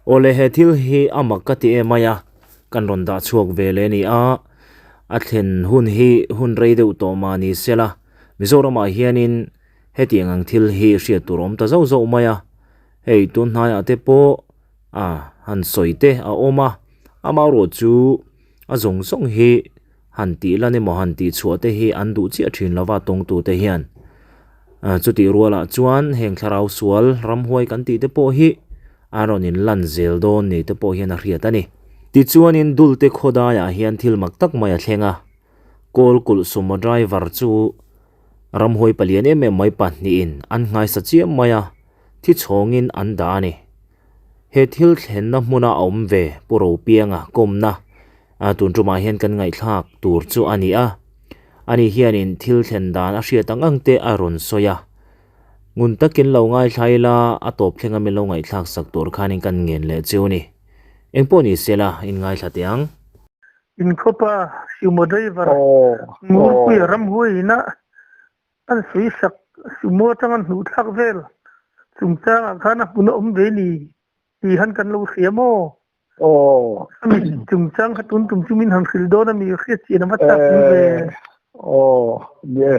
Awle he thil hi a mak ka ti em mai a, kan rawn dah chhuak ve leh a ni a, a thlen hun hi hun rei deuh tawh mah ni sela, Mizoramah hianin hetiang ang thil hi hriat tur a awm ta zauh zauh mai a, hei tun hnaiah te pawh a han sawi te a awm a, amaherawh chu a zawng zawng hi han tih lan emaw han tih chhuah te hi an duh chiah thin lova tawngtute hian. Chutih rualah chuan heng thlarau sual ramhuai kan tih te pawh hi a rawn in lan zel dawn ni te pawh hian a hriat a ni. Tichuanin Dulte khawdaiah hian thil mak tak mai a thleng a, Kawl kulh sumo driver chu ramhuai palian em em mai pahnihin an nghaisa chiam mai a, thi chhawngin an dah a ni. He thil thlenna hmuna a awm ve Pu Ropianga kawmna tun tumah hian kan ngaihthlak tur chu a ni a. Ani hianin thil thlen dan a hriat ang ang te a rawn sawi a. Ngun takin lo ngaithla ila a tawp thlenga min lo ngaihthlak sak tur khanin kan ngen leh chiu ni. Engpawh ni sela in ngaithla teh ang. Inkhawpa sumo driver Ngurpuia ramhuaiin a An sawi sak sumo atanga an hnuh thlak vel chungchangah khan a hmun a awm ve ni tih han kan lo hria maw? Aw. Ami chungchang kha tun tum chu min han hrilh dawn a mi hriat chian a va chak ni ve. Aw, nie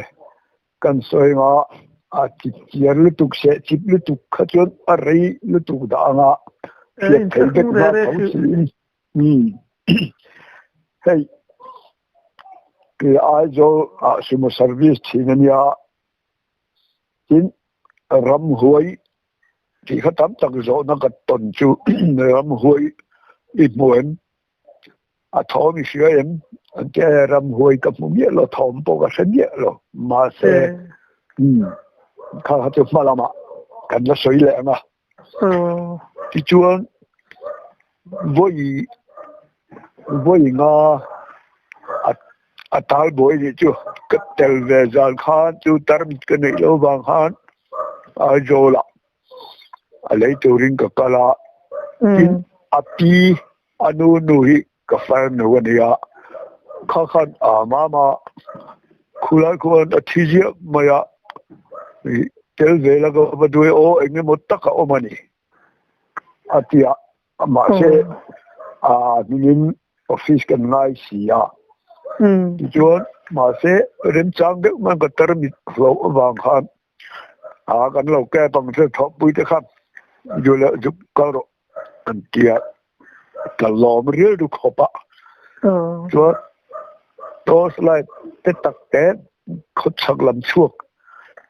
kan sawi nga a chip chiar lutuk seh chip lutuk kha chuan a rei lutuk dah anga hriat thei vek hma tho siin. Hei Kei Aizawl ah sumo service thin a nia, tin ramhuai tih kha tam tak zawhna ka tawn chu ramhuai i hmu em? A thawm i hria em? An ti a, ramhuai ka hmu miah lo, thawm pawh ka hre miah lo, mahse kha kha chu hma lamah kan la sawi leh ang a. Tichuan vawi vawi nga a tal buai nih chu ka tel ve zan khan chu tarmit ka neih loh vang khan Aizawl ah a lei turin ka kal a, tin a pi a nu nu hi ka farnu a ni a, kha khan a mama khulai khuan a thi ziah mai a, tel ve la ka va duai aw eng emaw tak a awm a ni a ti a, mahse a hmingin office kan ngai si a, tichuan mahse remchang deuh mai ka tarmit hlauh avang khan a kan lo cab ang che thawhpui te khan zu leh zuk kal rawh an ti a. Ka lawm rilru khawp a, chuan torch light te tak te khawchhak lam chhuak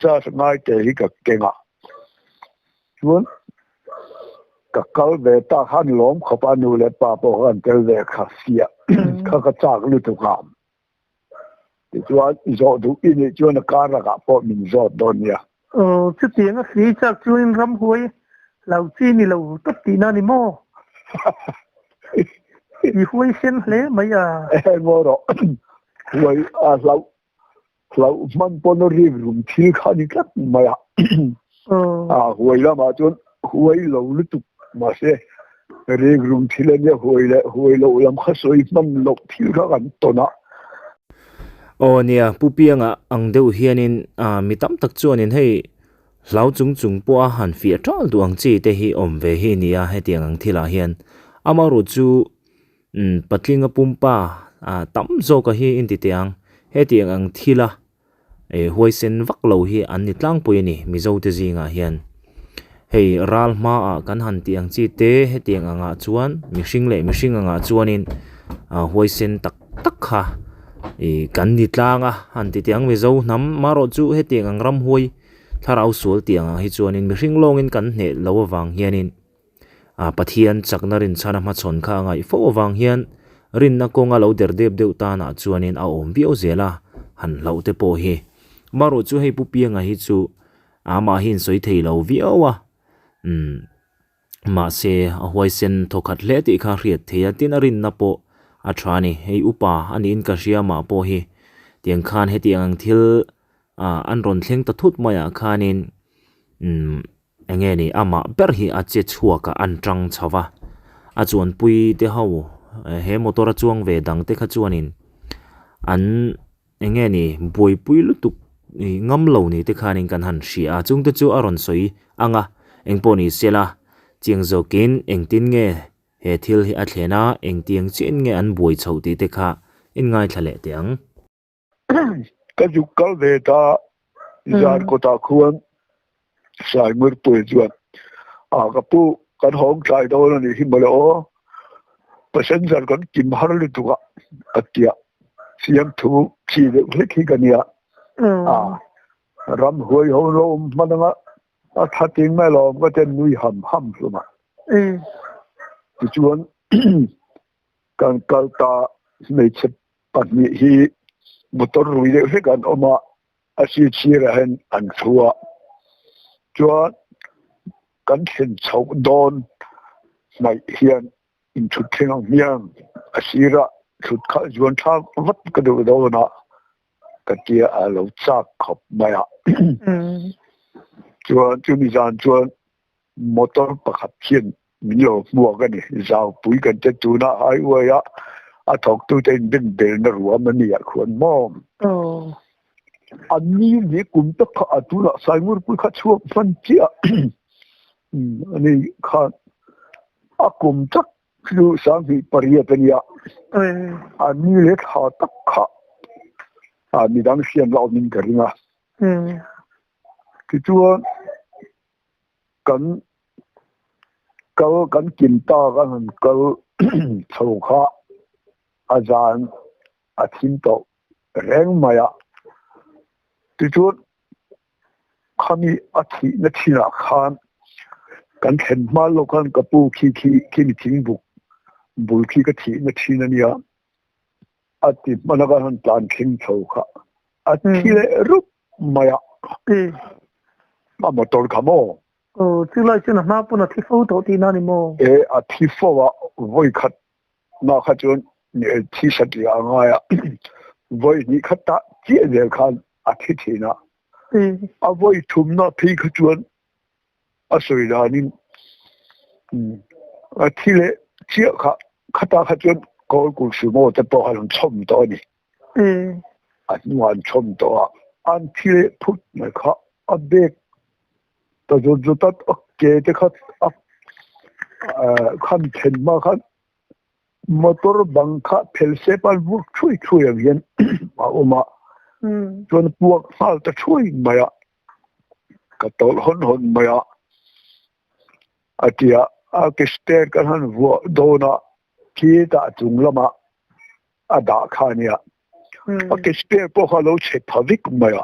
charge ngai te hi ka keng a, chuan ka kal ve ta khan lawm khawp a, nu leh pa pawh khan tel ve kha sia kha ka chak lutuk a, tichuan zawh duh i nih chuan a kar lakah pawh min zawt dawn nia. Aw, chutiang a hri chak chuan ramhuai lo chi ni lo tawp tihna a ni maw? I huai sen hle mai a. Eng rawh, huai a hlauh hlauh hman pawn a rik rum thil kha a ni tlat mai a. A huai lamah chuan huai lo lutuk mahse rik rum thil a nia huai leh huai loh lam kha sawi hman loh thil kha kan tawn a. Aw nia, Pu Pianga ang deuh hianin mi tam tak chuanin hei hlau chung chung pawha han fiah ṭal duh ang chi te hi awm ve hi nia hetiang ang thilah hian. Amaherawh chu patlinga pumpa tam zawka hi inti teh ang, hetiang ang thila huaisen vak lo hi an ni tlangpui a ni Mizote zingah hian. Hei ral hmaah kan han tih ang chi te hetiang angah chuan mihring leh mihring angah chuanin huaisen tak tak kha ih kan ni tlang a han ti teh ang Mizo hnam marawh chu hetiang ang ramhuai thlarau sual tih angah hi chuanin mihring lawngin kan hneh lo avang hianin Ah Pathian chakna rinchhana hmachhawn kha a ngaih fo avang hian rinna kawnga lo der dep deuh tanah chuanin a awm viau zel a, han hlauh te pawh hi. Marawh chu hei Pu Pianga hi chu amah hi insawi thei lo viau a, umm mahse a huaisen thawkhat hle tih kha a hriat thei a, tin a rinna pawh a tha a ni. Hei upa a niin ka hria mah pawh hi tiang khan hetiang ang thil ah an rawn thleng ta thut maiah khanin umm Eng nge ni, amah ber hi a che chhuak a, an tang chho va. A chuanpui te ho, he motor a chuang ve dang te kha chuanin an eng nge ni, buaipui lutuk ngam lo ni te khanin kan han hria a, chungte chu a rawn sawi ang a, eng pawh ni se la. Chiang zawkin engtin nge he thil hi a thlen a, engtiang chiahin nge an buai chhoh tih te kha in ngaithla leh teh ang. Ka zuk kal ve ta zan kawtah khuan Saingurpuii chuan a ka pu kan hawng tlai dawn a nih hi mawle aw, passenger kan kim har lutuk a a tia siamthu khi deuh hlek hi ka nia a ramhuai ho lo awm hman anga a tha ting mai lawm ka ten nui ham ham hlawm a. Tichuan kan kal ta hmeichhe pahnih hi motor rui deuh hlek an awm a, a si chhirah hian an thu a. Chuan kan thlen chhoh dawn hnaih hian inthut thleng ang hmiang a sirah thut kha zuan thlak vat ka duh dawn a. Ka tia a lo chak khawp mai a. Chuan chumi zan chuan motor pakhat hian min lo hmuak a ni. Zaupui kan che tuna highway a a thawktute in ben belna ruam a ni ah khuan maw. An ni ni kum tak kha a tunah Saingurpui kha chhuak hman chiah a ni khan a kum tak Chu 28 a nia. A ni leh thla tak kha a midang siam la awmin ka ring a. Tichuan kan kal kan kim ta kan han kal chho kha a zan a thim tawh reng mai a. Tichuan Khami a thihna thinah khan kan thlen hma lawk khan ka pu khi khi khi mi thingbuk bul khi ka thihna thin a nia a ti hman a kan han tlan thleng chho kha a thi leh rup mai a a motor kha maw. Aw chulai chuan a hma pawn a thi fo tawh tihna a ni maw? E a thi fo a vawi khat mah kha chuan thi satliah a ngai a, vawi hnih khat tah chiah zel khan a thi thin a. A vawi thumna phei kha chuan a sawi danin a thi leh chiah kha khatah kha chuan Kawlkulh Sumo te pawh an chhawm tawh a ni. A hnuah an chhawm tawh a, an thi leh phut mai kha a bag ta zawt zawt a, a ke te kha a khan thlen hma khan Motor bang kha phel sep a vur thui thui ang hian a awm a, chuan puak nghal ta thui mai a, ka tawlh hawn hawn mai a, a ti a, a ke spare kan han vuah dawn a, khi tah chung lamah a dah kha a nia, a ke spare pawh kha a lo chhe pha vek mai a,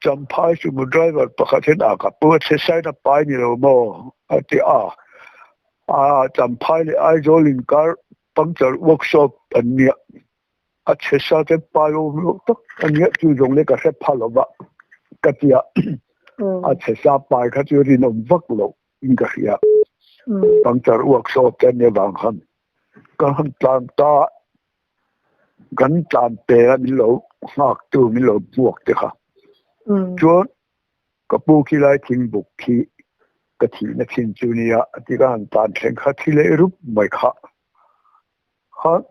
Champhai chu driver pakhat hian a ka pu a chhe sain a pai ni lo maw a ti a, a Champhai leh Aizawl inkar puncture workshop an nia, a chhe sa te pai awm loh tak a nia chu zawng leh ka hre pha lo va ka ti a, a chhe sa pai kha chu rinawm vak loh in ka hria, puncture workshop te an nia vang khan ka han tlan ta. Kan tlan pe a min lo nghak tu min lo hmuak te kha. Chuan ka pu khi lai thingbuk khi ka thihna thin chu nia a ti ka han tlan thleng kha thi leh rup mai kha. Khan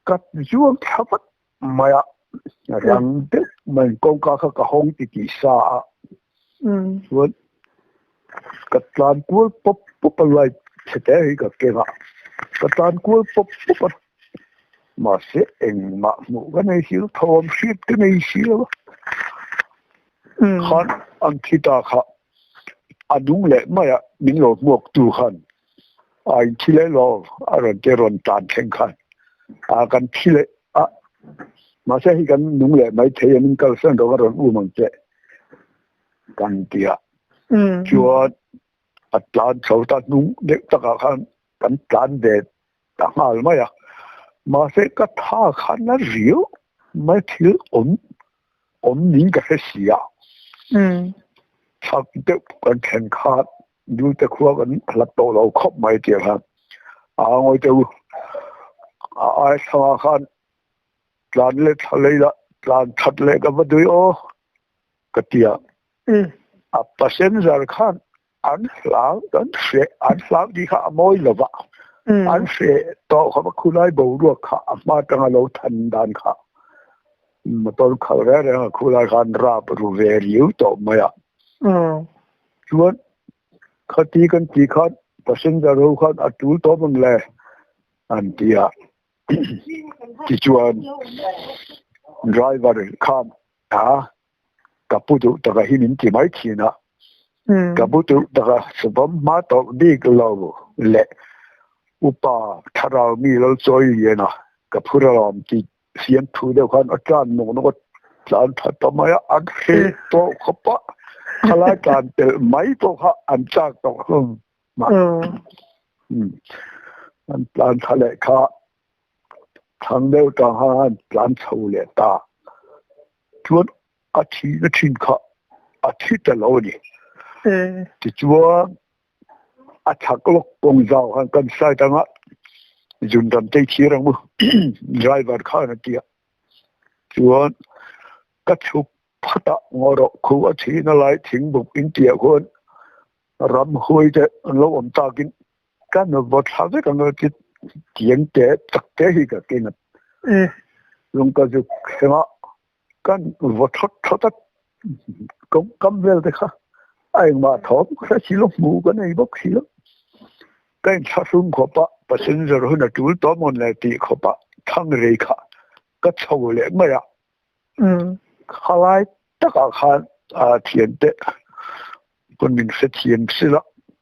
ka zuang thla vat mai a, rang deuh mai kawngka kha ka hawng ti tih sa a. Chuan ka tlan kual pawp pawp a light chhe te hi ka keng a, ka tlan kual pawp pawp a, mahse engmah hmuh ka nei si lo, thawm hriat ka nei si lo a. Khan an thi ta kha a nung leh mai a, min lo hmuak tu khan a inthi leh lo a rawn ti rawn tlan thleng khan a kan thi leh a, mahse hei kan nung leh mai thei a min kalsan rawh ka rawn um ang che. Kan ti a. Chuan a tlan chho ta hnung deuh takah khan kan tlan ve ta nghal mai a. Mahse ka tha khan a riau mai thil awm awm niin ka hre si a. Chak deuh kan thlen khan Dute khua kan hlat tawh lo khawp mai tih khan a ngawi teh u. A ai thlangah khan tlan leh thla lei lah tlan that leh ka va dui aw. Ka ti a. A passenger khan an hlau an hreh an hlau tih kha a mawi lo va, an hreh tawh kha va khulai boruak kha a hma atanga lo than dan kha motor khalh reng reng a khulai khan rap ru ve riau tawh mai a. Chuan. Khati kan tih khan passenger ho khan a tul tawp ang le an ti a. Tichuan driver khan a ka pu duh taka hi min ti mai thin a. Ka pu duh taka savawm hma tawh bik lo leh upa thlarau mi lo chawi lian a ka phur alawm tih Fiamthu deuh khan a tlan nawk nawk a, tlan tha ta mai a, an hreh tawh khawp a, khalai tlan telh mai pawh kha an chak tawh hlawm mah. An tlan tha leh kha thang deuh tang khan an tlan chho leh ta. Chuan a thihna thin kha a thi ta lo a ni. Tichuan A chak lawk kawng zau khan kan side anga zun ram te thir ang u driver khan a ti a chuan ka chhuk phat a ngaw rawh khu a chhin a lai thingbuk in tih ah khuan ramhuai te an lo awm takin ka nu vaw thla vek ang a ti tiang te tak te hi ka keng a lung ka zuk thleng a. Kan vaw thawt thawt a, kawngkam vel te kha a engmah thawm ka hre si lo, hmuh ka nei bawk si lo. Ka inthlahrung khawp a, passenger hun a tul tawh mawn le tih khawp a thang rei kha ka chho leh mai a. Khalai takah khan thiante pawn min hrethiam sila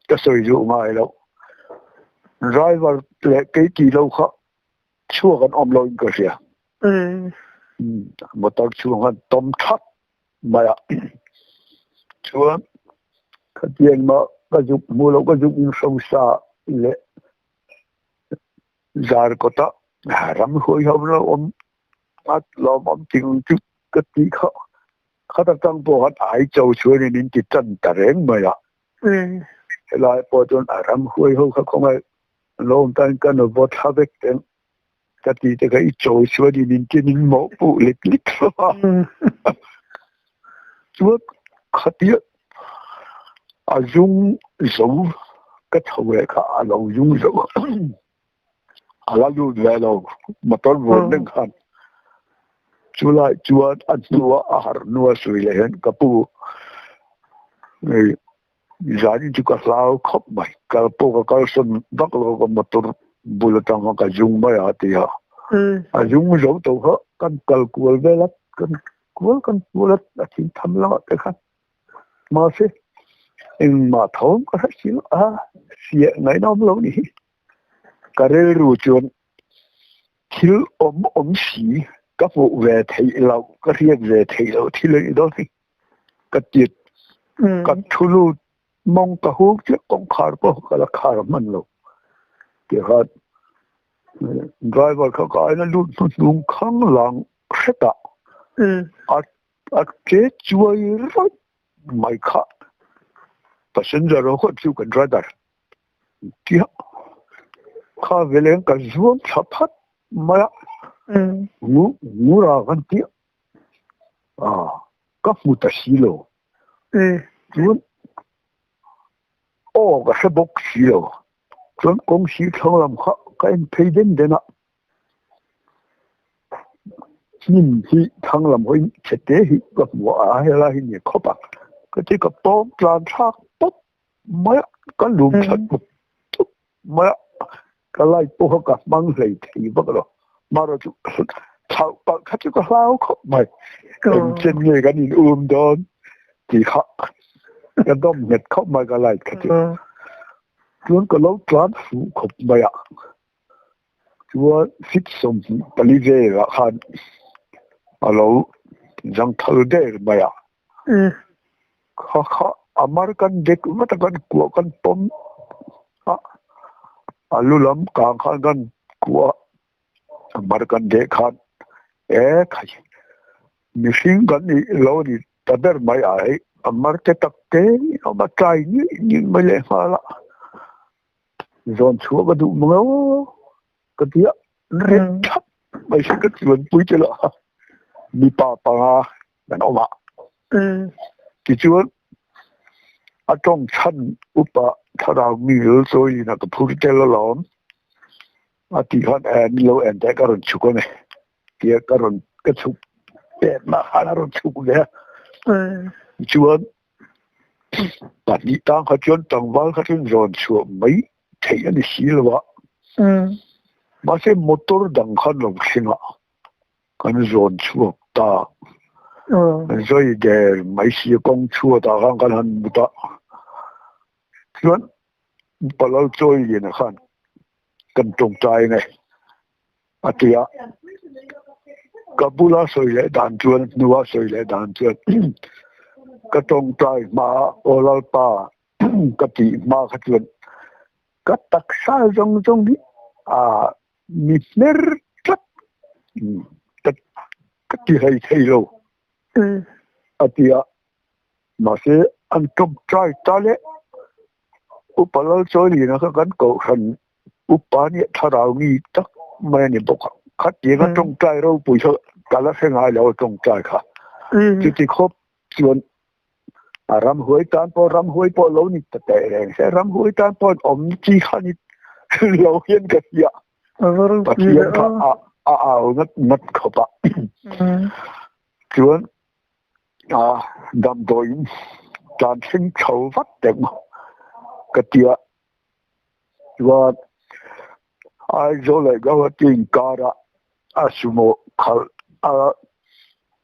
ka sawi duh ngai lo. Driver leh kei tih lo kha chhuak an awm lo in ka hria. Motor chhung khan tawm thap mai a. Chuan khatiang mah ka zuk hmu lo ka zuk in hrosa leh zar kawta ram huai ho lo awm a lawmawm ting chu ka ti kha. Khat atang pawh khan ai cho chuan in in ti tan ta reng mai a. Helai pawh chuan a ram huai ho kha khawngaih Lawm tan ka nu vaw thla vek teng ka ti te kha i chawi chuan in in tin in mawh puh lek lek hlawm a. Chuan khatia a zung zo ka chho leh kha a lo zung zo a la lut ve lo motor vuan reng khan chulai chuan a hnua a harh hnua sawi leh hian ka pu Zan chu ka hlau khawp mai. Kal pawh ka kalsawn vak lo ka motor bul atanga ka zung mai a ti a. A zung zo tawh kha kan kal kual vel a, kan kual kan kual a, a thing tham lamah te khan. Mahse engmah thawm ka hre si lo a, fiah ngaihna awm lo ni hi. Ka rilru chuan thil awm awm si ka hmuh ve theih loh, ka hriat ve theih loh thil a nih dawn hi. Ka tit ka thu lut mawng ka huk chiah kawngkhar pawh ka la khar hman lo ti khan driver kha ka aina lut hnuhnung khang lang hretah a a che chuai rawih mai kha passenger ho kha chu kan driver tia kha veleng ka zuam thla phat mai a ngu ngura kan tia Ka hmu ta si lo. Chuan aw ka hre bawk si lo. Chuan kawng si thlang lam kha ka en phei den den a. Hnim hi thlang lam hawiin chhe te hi ka hmu a, helai hi ni khawp a. Ka ti ka tawm tlan thlak tawp mai a, ka lum that bawk tawp mai a. Ka light pawh kha ka hmang hlei thei vak lo. Marawh chu thlauh palh kha chu ka hlau khawp mai. Eng chen nge kan in um dawn tih kha ka dawm nghet khawp mai ka light kha chu. Chuan ka lo tlan fuh khawp mai a. Chuan fit 24 velah khan a lo zangthal der mai a. Kha kha a mar kan dek vat a kan kuah kan pawm a, a lu lam kang khan kan kuah a mar kan deh khan e khai mihring kan nih lo ni ta ber mai a hei a mar te tak te in awm a tlai ngei ngei mai leh nghal a zawn chhuah ka duh mang aw ka ti a reh thlap mai hi ka chuanpui te lah mipa panga kan awm a. Tichuan, a tawng chhan upa thlarau mi lal chawiin a ka phur tel alawm a tih khan eh min lo en teh ka rawn chhuk a ni tia ka rawn ka chhuk pekna khan a rawn chhuk ve a. Tichuan. Pahnih tang kha chuan tlangval kha chuan zawn chhuah mai theih a ni si lo a. Mahse motor dang khan lo thleng a, kan zawn chhuak ta. Zoi der mai si a kawng chhuatah khan kan han mut a. Chuan Palal chawi liana khan kan tawngtai nge a ti a. Ka bula sawi leh dan chuan hnua sawi leh dan chuan ka tawngtai hma a aw Lalpa ka tih hma kha chuan ka taksa zawng zawng hi a mi hmer tlat ka ti hlei thei lo a ti a. Mahse an tawngtai ta leh Upa Lalchawiliana kha kan kohhran upa nia thlarau mi tak mai a ni bawk a. Khatianga tawngtai ropui kha ka la hre ngai lo a tawngtai kha. Chuti khawp chuan a ramhuai tan pawh ramhuai pawh lo ni ta teh reng se ramhuai tan pawh awm chi kha ni lo hian ka hria. Pathian kha a au ngat ngat khawp a. Chuan A damdawiin tlan thleng chho vat teh maw ka ti a, chuan Aizawl leh Guwahati inkarah a sumo khalh a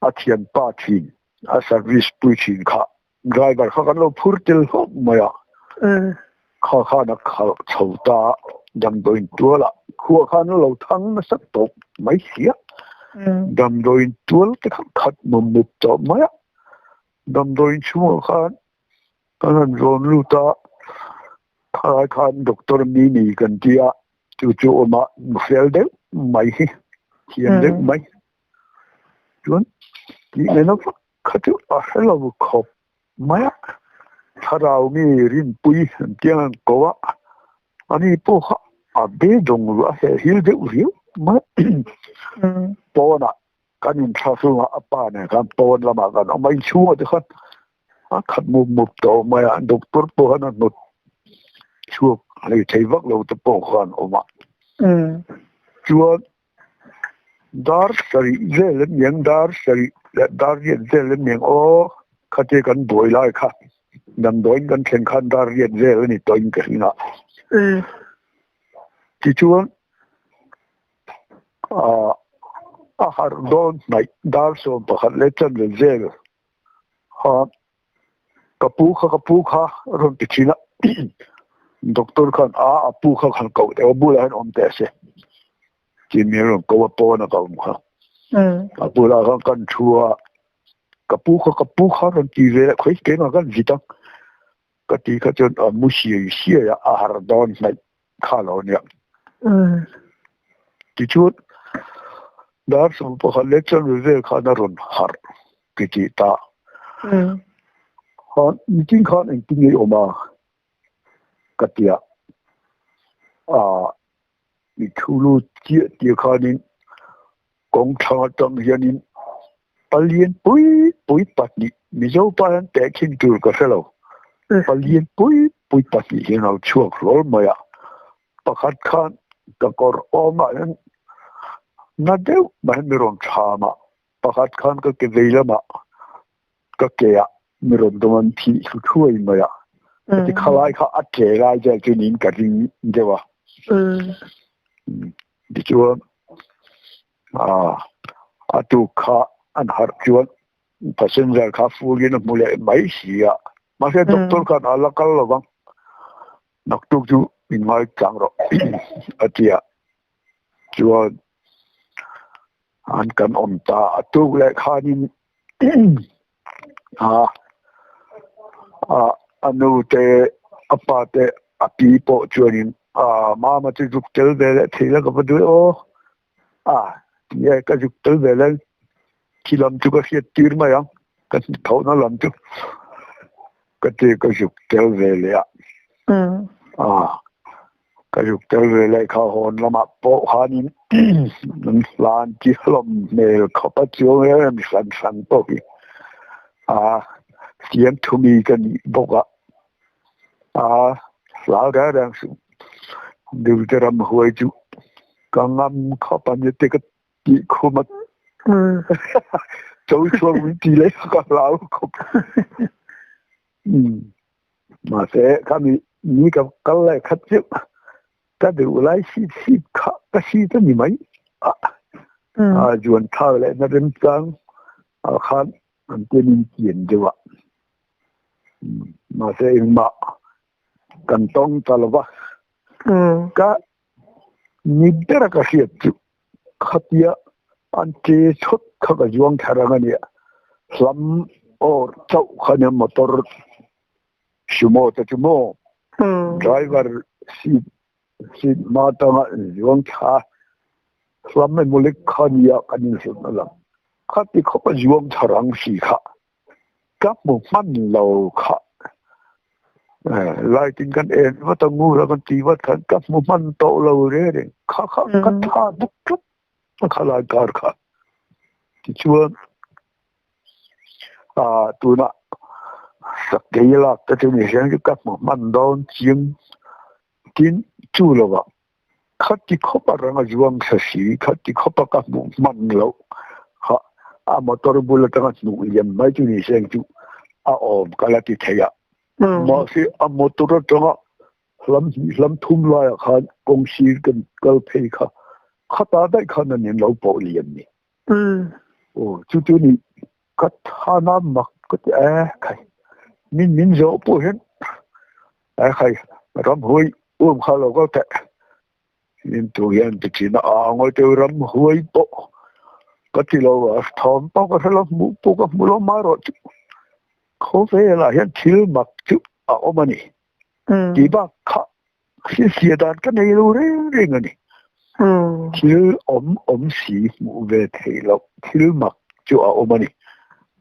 a thianpa thin a service pui thin kha driver kha kan lo phur tel hlawp mai a, kha khan a khalh chho ta a, damdawiin tualah khua khan a lo thang nasa tawp mai si a, damdawiin tual te kha khat mum mup tawh mai a, damdawiin chhungah khan kan han rawn lut a, khalai khan doctor Mimi kan ti a, chu chu awm a fel deuh mai hi, thiam deuh mai chuan tih ngaihna vak kha chu a hre lo khawp mai a, thlarau mi rinpui an tiang an ko a, ani pawh kha a beidawng ruah a hleh hil deuh riau mai a, pawnah kan inthlahrung a, a pa nen khan pawn lamah kan awm a, inchhungah te khan a khat mup mup tawh mai a, doctor pawh khan a hnawt chhuak hlei thei vak lo te pawh khan awm a, chuan Dar sarih vel em niang, dar sarih leh dar riat vel em niang aw, khatia kan buai lai kha damdawiin kan thlen khan dar riat vel a ni tawhin ka hring a. Tichuan a harh dawn hnaih dar 11 leh chanve vel kha ka pu kha ka pu kha a rawn ti thin a, doctor khan a a pu kha khan koh teh a bulah hian awm teh se tih mi a rawn ko a pawn a ka awm kha a bulah khan kan thu a ka pu kha ka pu kha a rawn ti ve leh khawi keimah kan vit ang ka ti kha chuan a mu siai siai a a harh dawn hnaih kha lo nia tichuan dar 11 leh chanve vel khan a rawn harh ti tih ta khan nitin khan engtin nge i awm a ka ti a ah i thu lut chiah tir khanin kawng thlang atang hianin palian pui pui pahnih Mizo pa hian tehkhin tur ka hre lo palian pui pui pahnih hian a lo chhuak hlawl mai a pakhat khan ka kawr awmah hian na deuh mai hian mi rawn thlam a Pakhat khan ka ke vei lamah ka ke ah mi rawn dawm an thih thlu thuai mai a. Ka ti khalai kha a tle lai vel chu niin ka ring deuh a. Tichuan a tuk kha an harh chuan passenger kha full in a hmu leh mai si a. Mahse doctor khan a la kal lo vang. Naktuk chu min ngai chang rawh a ti a. Chuan an kan awm ta a tuk leh khanin a a nu te a pa te a pi pawh chuanin a mama chu zuk tel ve leh thei la ka va duh e aw a ti e ka zuk tel ve leh khi lam chu ka hriat tir mai ang ka thawhna lam chu ka ti ka zuk tel ve leh a a Ka zuk tel ve leh kha hawn lamah pawh khanin an hlan ti hlawm hmel khawp a chuang em em hran hran pawh hi a siam thumi ka nih bawk a, a hlau reng reng suh Duty ramhuai chu ka ngam khawp a ni te ka tih khum a cho chhuak min ti leh ka hlau khawp. Mahse khami ni ka kal lai khat chu ka duh lai seat seat kha ka seat a ni mai a. A zuan thlak leh na remchang ah khan an tian in kian deuh a. Mahse engmah kan tawng ta lo va. Ka ni ber a ka hriat chu khatia an che chhawt kha ka zuang thar ang a nia. Hlam or chauh kha nia motor sumo te chu maw driver seat seat hma tanga zuang thla hlam emaw lek kha nia kan inhrilh na lam. Khati khawp a zuang thar ang si kha. Ka hmu hman lo kha light in kan en vat a ngur a kan ti vat khan ka hmu hman tawh lo reng reng kha kha ka tha dup dup a kha lai kar kha tichuan ah tuna sakei lak te chu ni hian ka hmu hman dawn chiang tin chu lovah Khati khawp a rang a zuang thla si, khati khawp a ka hmuh hman loh kha a motor bul atanga hnuh liam mai chu ni se ang chu a awm ka la ti thei a. Mahse a motor atanga hlam hnih hlam thum laiah khan kawng sir kan kal phei kha khata daih khan an in lo pawh liam ni. Aw chu chu ni ka thana mak ka ti e khai min min zawh pawh hian e khai ramhuai um kha lo kal teh in tu hian ti thin a a ngawi teu ramhuai pawh ka ti lo a thawm pawh ka hre lo hmuh pawh ka hmu lo mai rawh chu khawvelah hian thil mak chu a awm a ni tih bak kha Hrilhfiah dan ka nei lo reng reng a ni. Thil awm awm si hmuh ve theih loh thil mak chu a awm a ni.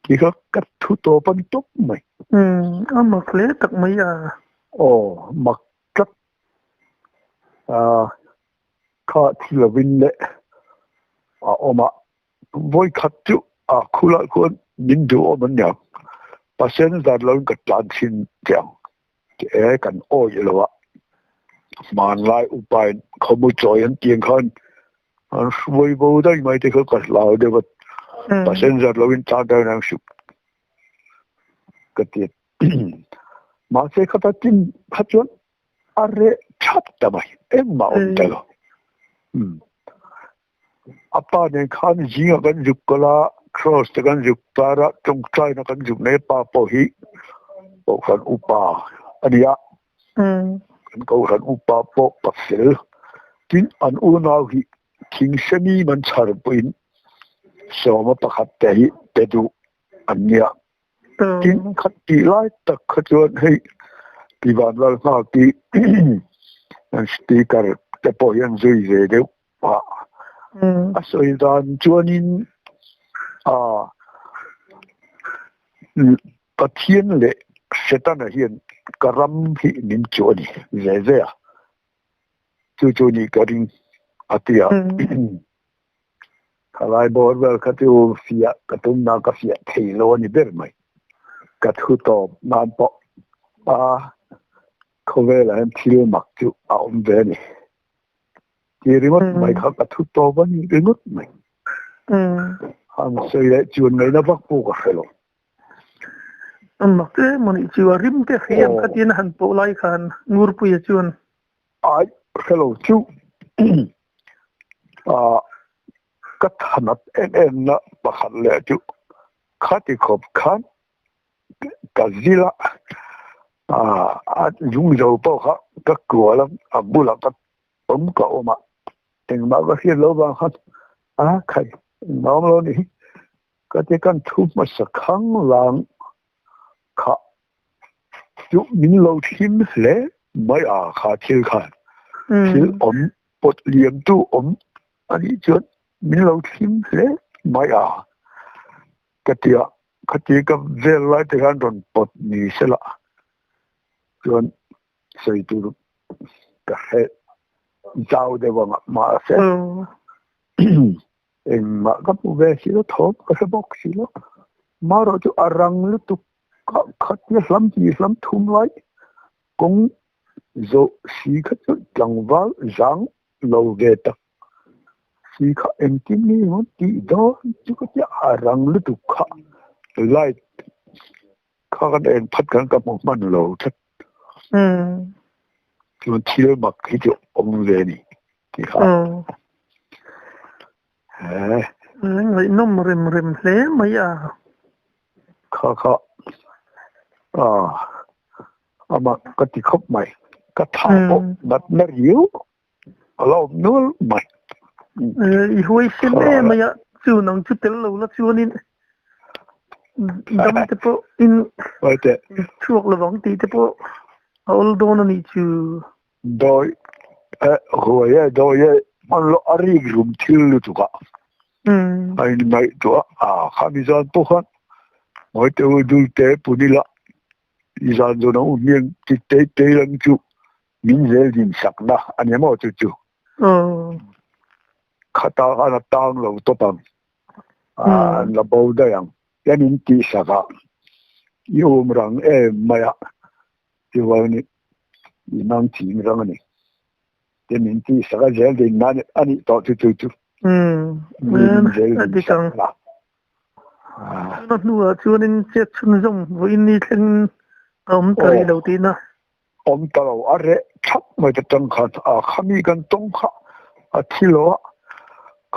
Ti kha ka thu tawp a ni tawp mai. A mak hle tak mai a. Aw, mak tlat. Kha thi lovin leh a awm a. Vawi khat chu a khulah khuan min duh awm an niang. Pasien zan lovin ka tlan chhin teh ang. E kan awih lo a, hmanlai upain khawmu chawi an tih ang khan an hruai bo daih mai te kha ka hlau deuh a, passenger lo in tlan dawn ang suh ka ti a. Mahse khata tin kha chuan a reh thap ta mai, engmah a awm ta lo. A pa nen khan zingah kan zuk kal a, cross te kan zuk tar a, tawngtaina kan zuk nei pa pawh hi Kohhran upa a ni a, kan Kohhran upa pawh pasel tin an unau hi thingsemi man chhar pawhin sawma pakhat te hi pe duh an nia. Tin khat tih lai tak kha chuan hei Tivanlal nghak hi speaker te pawh hian zui ve deuh pah a sawi dan chuanin ah Pathian leh Setana hian ka ram hi min chu a ni ve ve a, chu chu nih ka ring a ti a. Thalai bawr vel kha chu fiah ka tum na ka fiah thei lo a ni ber mai. Ka thu tawp nan pawh a khawvelah hian thil mak chu a awm ve a ni. Ti ringawt mai kha ka thu tawp a ni ringawt mai. Han sawi leh chuan ngaihna vak pawh ka hre lo. Mak em a nih chu a rim te hriam kha tiin a han pawh lai khan Ngurpuia chuan. Ai hre lo chu ka thanat em em na pakhat leh chu khati khawp khan ka zil a, a zung zo pawh kha ka kual a, a bulah ka awm ka awm a, engmah ka hriat loh vang khan a khai engmah awm lo a nih hi ka ti kan thu hmasa khang lang kha chu min lo thlim hle mai a kha thil khan thil awm pawt liam tu awm a nih chuan min lo thlim hle mai a ka ti a khati ka vel lai te khan rawn pawt ni sela chuan sawi tur ka hre zau deuh ang a mahse Engmah ka hmu ve si lo, thawm ka hre bawk si lo. Marawh chu a rang lutuk kha khatia hlam hnih hlam thum lai kawng zawh si kha chu tlangval zang lo ve tak si kha engtin nge maw tih dawn chu ka tia a rang lutuk kha light kha kan en phat khan ka hmu hman lo tlat. Chuan thil mak hi chu awm ve ni ti kha. He. Ngaihnawm rem rem hle mai a. Kha kha a ama ka ti khawp mai. Ka tha pawh natna riau a la awm nual mai. I huaisen em mai a, chu nang chu tel lo la chuanin dam te pawh in chhuak lovang tih te pawh a awl dawn a nih chu. Dawi e huai e dawi e hman loh a rik rum thil lutuk a a in ngaihtuah a khami zan pawh khan Mawite u Dulte Punila i zan zawn ang u hmiang ti tei tei lang chu min zel din sakna a ni maw chu chu khata khan a tang lo tawp ang an la bo daih ang hian in tih sak a i um rang em mai a chuan i mang ching rang a ni te min tih sak a zel din nan a nih tawh chu chu chu min zel din sakna. Chuna hnuah chuanin chet chhunzawm vawiin ni thleng a awm ta rih lo tihna. Awm ta lo, a reh thap mai ta tang khan a khami kan tawng kha a thi lo a,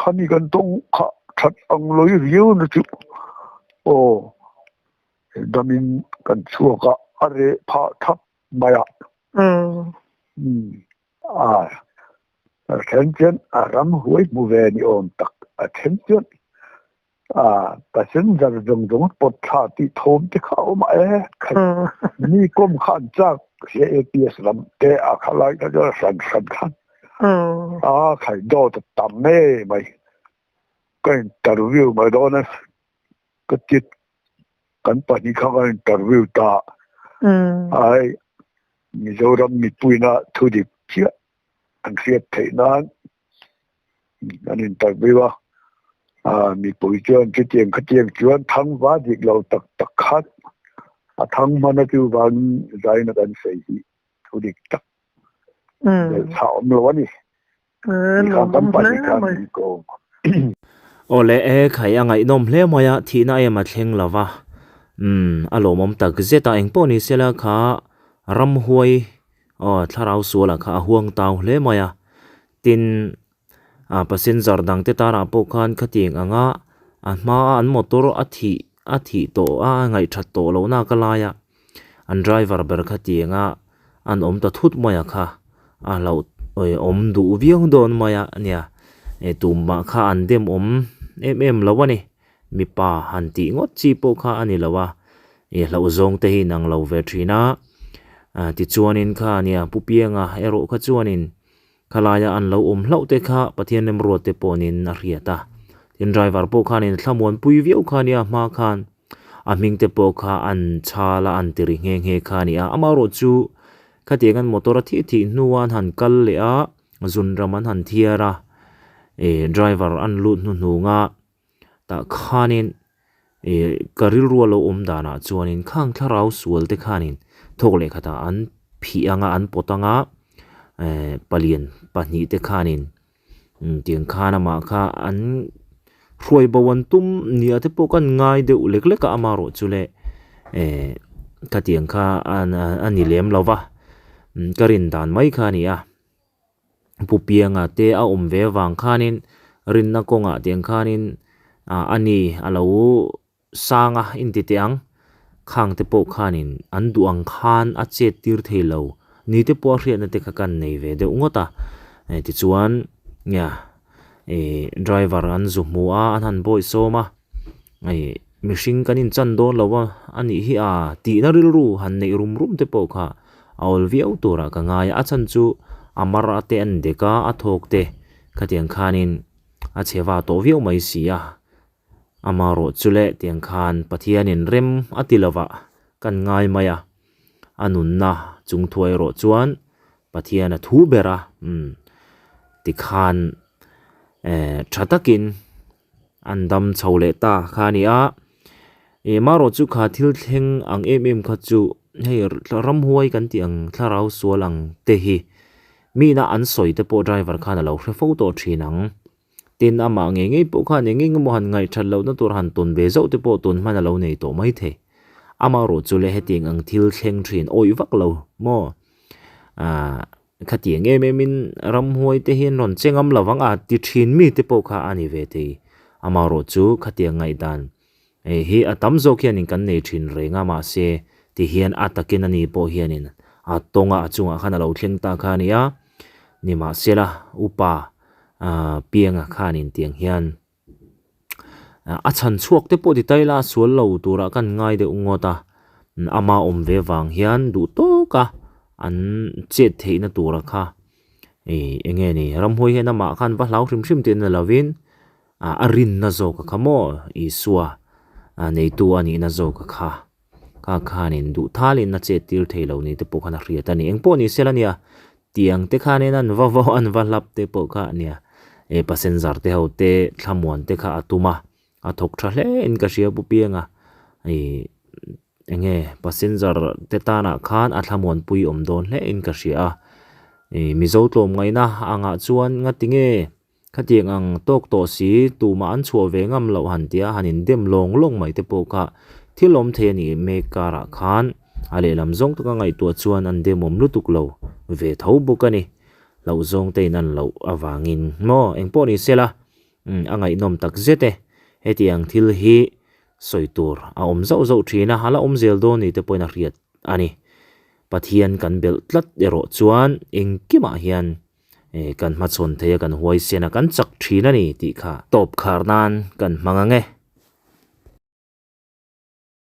khami kan tawng kha that ang lawi riau na chu aw damin kan chhuak a, a reh phah thap mai a. A a then chuan a ram huai hmu ve ni awm tak, a then chuan A passenger zawng zawng pawt thla tih thawm te kha a awm a e. Mi kawm kha an chak sia APS lam te a kha lai kha chuan hran hran khan a khai dawt a tam e mai. Ka interview mai dawn a ka ti kan pahnih kha ka interview ta ai Mizoram mipuina thudik chiah an hriat theih nan an interview a, mipui chuan chutiang khatiang chuan thangva dik lo tak tak khan a thang hman a chuvangin zaina kan sawi hi thu dik tak belhchhah awm lo a ni. Tikhan kan pahnih khan min ko. Awle e, khai a ngaihnawm hle mai a, thihna em a thleng lo va, umm a lawmawm tak zet a, engpawh ni sela kha ramhuai Aw, thlarau sualah kha a huang tau hle mai a. Tin, a passenger dangte tanah pawh khan khatiang anga a hmaa an motor a thih a thih tawh a, a ngaihthat tawh lohna ka lai a, an driver ber khatianga an awm ta thut mai a kha a hlauh awm duh viau dawn mai a nia. Tumah kha an dem awm em em lo a ni. Mipa han tih ngawt chi pawh kha a ni lo a, ih hlauh zawng te hi inang lo ve thin a, tichuanin kha nia Pu Pianga erawh kha chuanin khalaia an lo awm hlauh te kha Pathian remruat te pawhin a hriat a, tin driver pawh khanin thlamuan pui viau kha nia hma khan a hming te pawh kha an chhal a an ti ri nghe nghe kha a ni a, amaherawh chu khatiang an motor a thih thih hnua an han kal leh a zunram an han thiar a, ih driver an lut hnuhnung a. Tah khanin ih ka rilru a lo awm danah chuanin khang thlarau sual te khanin thawk leh khatah an phih anga an pawt anga eh palian pahnih te khanin tiang khan amah kha an hruai bo an tum nia te pawh kan ngai deuh lek lek a amaherawh chu le eh khatiang kha a ni lem lo va ka rin dan mai kha a ni a. Pu Pianga te a awm ve avang khanin rinna kawngah tiang khanin ah a ni a lo sang a inti teh ang khang te pawh khanin an duh ang khan a chet tir thei lo ni te pawh a hriatna te kha kan nei ve deuh ngawt a tichuan nia ih driver an zu hmu a an han bawih sawm a ih mihring kan inchan dawn lo a a nih hi a tihna rilru han neih rum rum te pawh kha a awl viau turah ka ngai a, a chhan chu a mar a te an dek a, a thawk te khatiang khanin a chhe va tawh viau mai si a, amaherawh chu leh tiang khan Pathianin rem a ti lovah kan ngai mai a, a nunna chung thuai erawh chuan Pathian a thu ber a, umm tikhan eh tha takin an dam chho leh ta kha a ni a, ih marawh chu kha thil thleng ang em em kha chu hei ramhuai kan tih ang thlarau sual ang te hi mina an sawi te pawh driver khan a lo hre fo tawh thin ang tin amah ngei ngei pawh khan eng eng emaw han ngaihthat lohna tur han tawn ve zauh te pawh tun hman a lo nei tawh mai thei amaherawh chu le hetiang ang thil thleng thin awih vak lo maw. Aaa khatiang em em in ramhuai te hi an rawn che ngam lovang a ti thin mi te pawh kha a ni ve thei. Amaherawh chu khatiang ngaihdan hei hi a tam zawk hianin kan nei thin reng a mahse ti hian a takin a ni pawh hianin a tawnga a chungah khan a lo thleng ta kha a ni a. Nimahsela upa aaa pianga khanin tiang hian A chhan chhuak te pawh ti ta ila sual lo turah kan ngai deuh ngawt a, ama awm ve vang hian duh tawk a an chet theihna tura kha ih eng nge ni ramhuai hian amah khan va hlau hrim hrim tih na lovin ah a rinna zawk a kha maw Isua neitu a nihna zawk a kha. Kha khanin duh thalin a chet tir thei lo ni te pawh khan a hriat a ni. Eng pawh ni sela nia, tiang te khanin an va vau an va hlap te pawh kha nia. E passenger te ho te thlamuan te kha a tum a, a thawk tha hle in ka hria pu piang a. I eng nge passenger te tanah khan a thlamuan pui awm dawn hle in ka hria a. I Mizo tlawmngaihna angah chuan ngati nge Khatiang ang tawk tawh si, tumah an chhuah ve ngam loh han tia han indem lawng lawng mai te pawh kha thil awm thei a nih mek karah khan a lehlam zawng taka ngaihtuah chuan an demawm lutuk lo ve tho bawk a ni. Hlauh zawng te in an loh avangin maw engpawh ni sela a ngaihnawm tak zet e. Hetiang thil hi sawi tur a awm zauh zauh thin a, a la awm zel dawn ni te pawhin a hriat a ni. Pathian kan belh tlat erawh chuan engkimah hian Eh, kan hmachhawn thei a, kan huaisen a, kan chak thin a ni tih kha tawp khar nan kan hmang ang e.